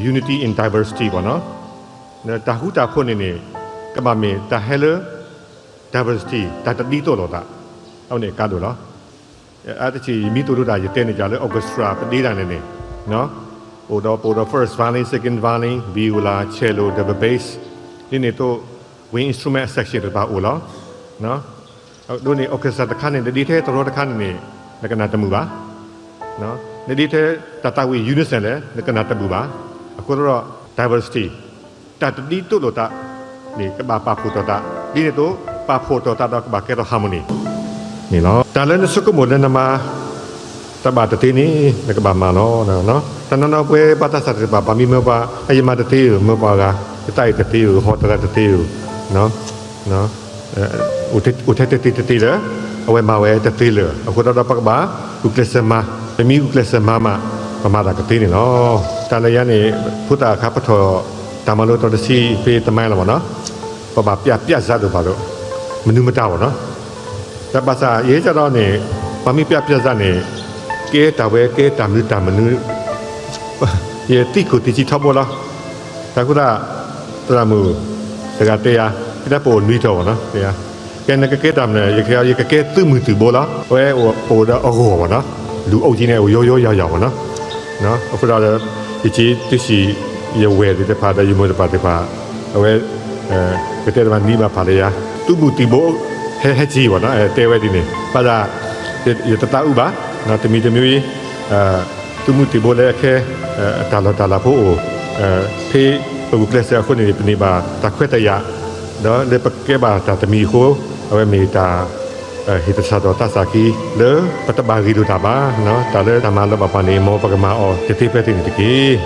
unity in diversity ပေါ့နော်. တၢ်ဃူတၢ်ဖိးန့ၣ်န့ၣ် ကဘၣ်မ့ၢ်တၢ်ဟဲလၢ diversity တၢ်တဒ်သိးလိာ်သး, အဝဲန့ၣ်ကါဒိၣ်လီၤ. အါတက့ၢ် ယမ့ၢ်သိၣ်လိတၢ် ယတဲန့ၣ် ယၤလၢ orchestra ပဒ့တၢ်န့ၣ်န့ၣ် အိၣ်ဒီး ပအိၣ်ဒီး first violin, second violin, viola, cello, double bass, ဒ်န့ၣ်အသိး wind instrument section တဖၣ်အိၣ်လီၤ. ဒ်န့ၣ် orchestra တခါန့ၣ် နဒ့ထဲသရီတခါန့ၣ်န့ၣ် နကနၣ်တမုာ်ဘၣ်. နဒ့ထဲတၢ်သးဝံၣ် unison လဲၣ် နကနၣ်တမုာ်ဘၣ်. အဃိသတးဒီး diversity တၢ်တဒ်သိးလိာ်သးန့ၣ် ကဘၣ်ပာ်ဖှိၣ်ထီၣ်သး, ဒ်န့ၣ်အသိး ပာ်ဖှိၣ်ထီၣ်သးဒီးကဘၣ်ကဲထီၣ် harmony န့ၣ်လီၤ. တၢ်လၢနဆိကမိၣ်လၢနမၤတဘၣ်တသ့န့ၣ် နကဘၣ်မၤလီၤ. တနီၤနီၤပဝဲဘၣ်သးစၢ်တကပၤ ပှၤမံမၢပှၤ အယမၤတသ့ဧိၤ မၢပှၤဂၤ, ယသးအံၤတသ့ဧိၤ ဟီတရၣ်တသ့ဧိၤ အိၣ်ထဲတသ့တသ့လၢ အဝဲမၤဝဲတသ့လၢာ်. အဃိသတးဒီးပကဘၣ်ဂုာ်ကျဲးစၢးမၤ, ပမ့ၢ်ဂုာ်ကျဲးစၢးမၤမး ပမၤတၢ်ကသ့န့ၣ်လီၤ. တၢ်လၢယၤန့ၣ် ဖိသၣ်အခါပထီၣ်တၢ်မၤလိတီတဆံဖဲသမိုင်းလီၤမ့ၢ်နီၤ, ပဘၣ်ပျးပျးစးဒိၣ်ဘၣ်ဒီး မနုၤမတၤဘၣ်နီၤ. တၢ်ဘၣ်ဆၣ်ယဲကဒီးန့ၣ် ပှၤမ့ၢ်ပျးပျးစးန့ၣ် ကဲတၢ်ဝဲကဲတၢ်မနုၤတၢ်မနုၤ ယသံခိၣ်သံဆံးထီဘိလီၤ. တၢ်ဃိသတး သရၣ်မုၣ်တဂၤတဲယၤ ဖဲဒၣ်ပအိၣ်နွံထီၣ်ဘၣ်နီၤ တဲယၤ ကဲနကကဲတၢ်မနုၤ ယကဲ ယကကဲသုးမုၢ်သံၣ်ဘိလီၤ. အဝဲအိၣ်ဒီးအဂီၢ်ဘၣ်နီၤ လူအုပ်ကြီးန့ၣ် အိၣ်ယိယိယၤယၤဘၣ်နီၤ. အဃိဒီး ယက့ၤတုၤဆံး ယဝဲၢ်သ့ၣ်တဖၣ်ဒီးယမိၢ်တဖၣ်သ့ၣ်တဖၣ် အဝဲ ကတဲတဘၣ်နံၤဘၣ်ဖးလၢယၤ သုးမုၢ်သံၣ်ဘိ ဟဲဟဲက့ၤဘၣ်နီၤ တဲဝဲဒ်န့ၣ် ဘၣ်ဆၣ် ယတသးအုးဘၣ် တမံၤတမံၤ သုးမုၢ်သံၣ်ဘိလၢအခဲ တၢ်လီၢ်တၢ်လၤဖိအိၣ် ဖဲပဂုာ်ကျဲးစၢးအဃိန့ၣ် ပန့ၢ်ဘၣ်တၢ်ခွဲးတၢ်ယာ် ဒီးလၢပကဲဘၣ်တၢ်တမံၤအဃိ အဝဲမ့ၢ်တၢ် ဟ့ၣ်သဆၣ်ထီၣ်သးစၢ်ခံ လၢပတဘၣ်ဂ့ၤလိာ်တၢ်ဘၣ် တၢ်လၢတၢ်မၤလၢဘၣ်ပှၤန့ၣ် မ်ပကမၤအီၤတသ့ဖဲသ့န့ၣ်တက့ၢ်.